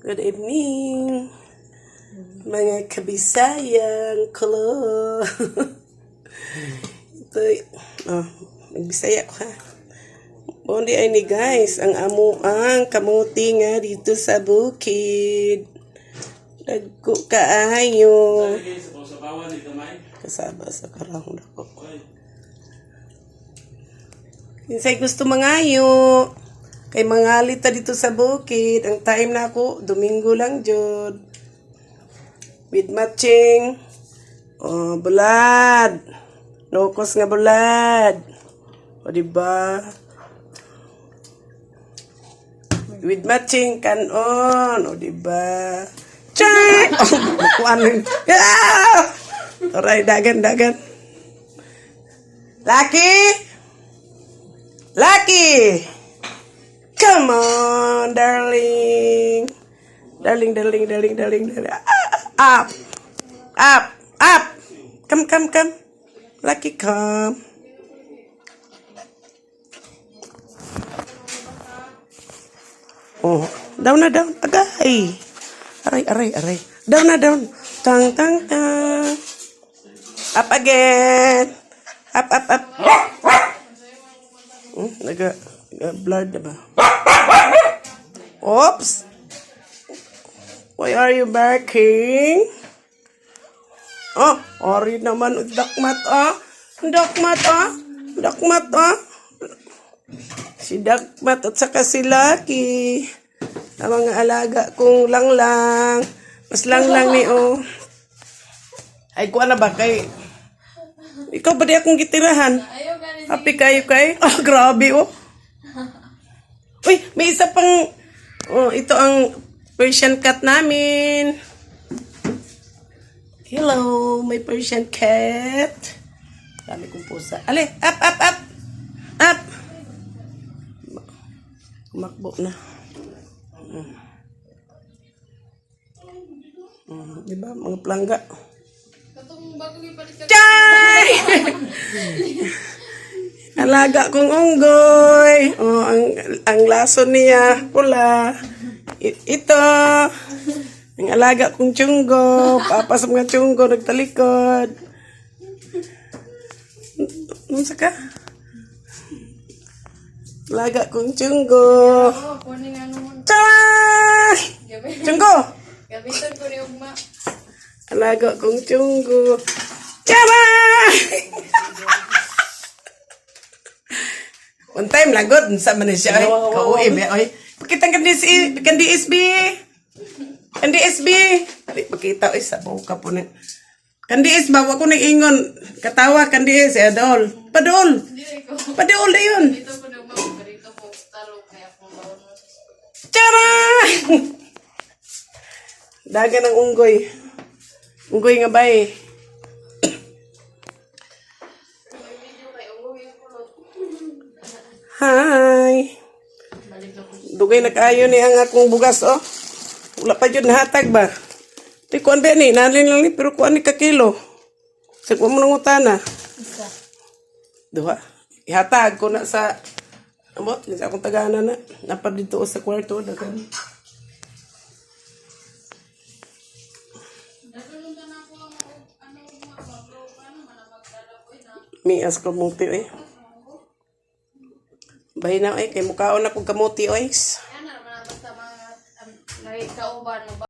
Good evening, mga kabisayang kulo. Ito, oh, magbisaya ko ha. Bondi ay ni guys, ang amo ang kamuti nga dito sa bukid. Dagko kaayo. Kasaba sa karahon ako. Kinsay gusto mangayo. Kay mangalit ta dito sa bukid. Ang time na ako, Domingo lang jud. With matching. Oh, bulad. Nokos nga bulad. O, di ba? With matching kanon. O, di ba? Check! Oh, bukuan yun. Ah! Aray, dagan, dagan. Lucky! Lucky! Come on, darling. Darling, darling, darling, darling, darling. Ah, up. Up. Up. Come, come, come. Lucky, come. Oh, down na down. Agay. Aray, aray, aray. Down na down. Tang, tang, tang. Up again. Up, up, up. Naga blurred na ba? Oops! Why are you barking? Oh, ori naman. Dakmat, ah. Dakmat, ah. Dakmat, ah. Si Dakmat at saka si Lucky. Ang mga alaga kong langlang. Mas langlang ni, oh. Ay, kuha na ba kay... Ikaw ba di akong gitirahan? Ayaw gani. Happy kayo kay? Ah, grabe oh. Uy, may isa pang oh, ito ang Persian cat namin. Hello, may Persian cat. Dami kong pusa. Ale, up, up, up. Up. Kumakbo na. Di ba? Mga plangga. Katong bago gipalit ka. Chay! Alaga kong unggoy. Oh, ang laso niya pula. Ito. Ang alaga kong tiyunggo. Papa sa mga tiyunggo, nagtalikod. Unsa ka? Alaga kong tiyunggo. Oh, kunin nga naman. Chay! Gabi. Tiyunggo! Gabitan ko ni ugma. Alaga kong tiyunggo. Chay! One time lagot sa man siya ay kauim eh oy. Pakita kan di kan di SB. Kan di SB. Dali pakita oy sa ka po ni. Kan di S ba wa ko ning ingon katawa kan di S eh, adol. Padol. Dili ko. Padol na yun. Dito ko ni ugma. Dito ko talo kaya akong baon mo sa school. Tara! Daga ng unggoy. Unggoy nga bay. May video kay unggoy yung kulot. Hi. Balik ako. Dugay na kaayo ni ang akong bugas oh. Wala pa jud nahatag ba. Ti kuan ba ni nalin lang ni pero kuan ni ka kilo. Sa kuan mo nangutana. Isa. Duha. Ihatag ko na sa amot sa akong tagana na. Napad dito sa kwarto daghan. Nagulong na ako ang ano ugma ba bro paano man ang magdala ko eh, na. Mias kamuti oy. Bahin na oy kay mukaon na kog kamuti oy. Yan na naman ang basta mga um, nakikauban mo ba?